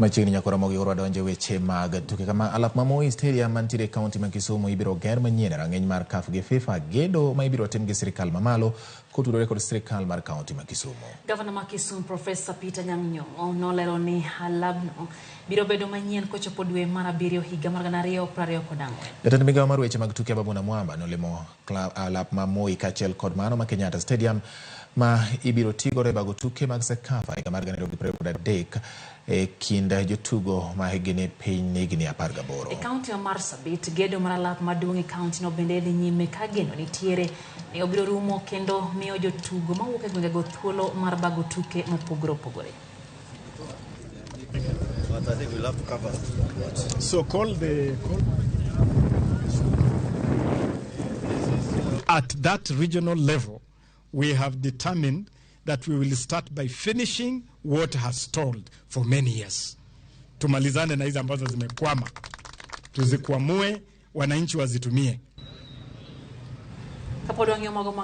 Machiegni nyakora mogi koro wadonjo e weche mag tuke kama alap ma Moi Stadium mantiere e kaunti ma Kisumu ibiro ger manyien e rang'iny mar CAF gi FIFA gedo ma ibiro tim gi sirikal mamalo kotudore kod sirikal mar kaunti ma Kisumu. Gavana ma Kisumu Profesa Peter Anyang' Nyong'o nolero ni alabno biro bedo manyien kochopo dwe mar abiriyo higa mar 2024. Jatend migawo mar weche mag tuke Ababu Namwamba nolimo alap ma Moi kaachiel kod mano ma Kenyatta Stadium ma ibiro tigodo e bago tuke mag CECAFA higa mar 2023 e kind jotugo ma hikgi ni piny higni 18. E kaunti ma Marsabit, gedo mar alap maduong' e kaunti no bende dhi nyime ka geno nitiere ni obiro rumo kendo miyo jotugo mawuok e gwengego thuolo mar bago tuke mopogore opogore. But I think we'll have to cover. So call the call. At that regional level, we have determined that we will start by finishing what has stalled for many years. Tumalizane na hizi ambazo zimekwama, tuzikwamue, wananchi wazitumie. Kapod wang'iyo mago mag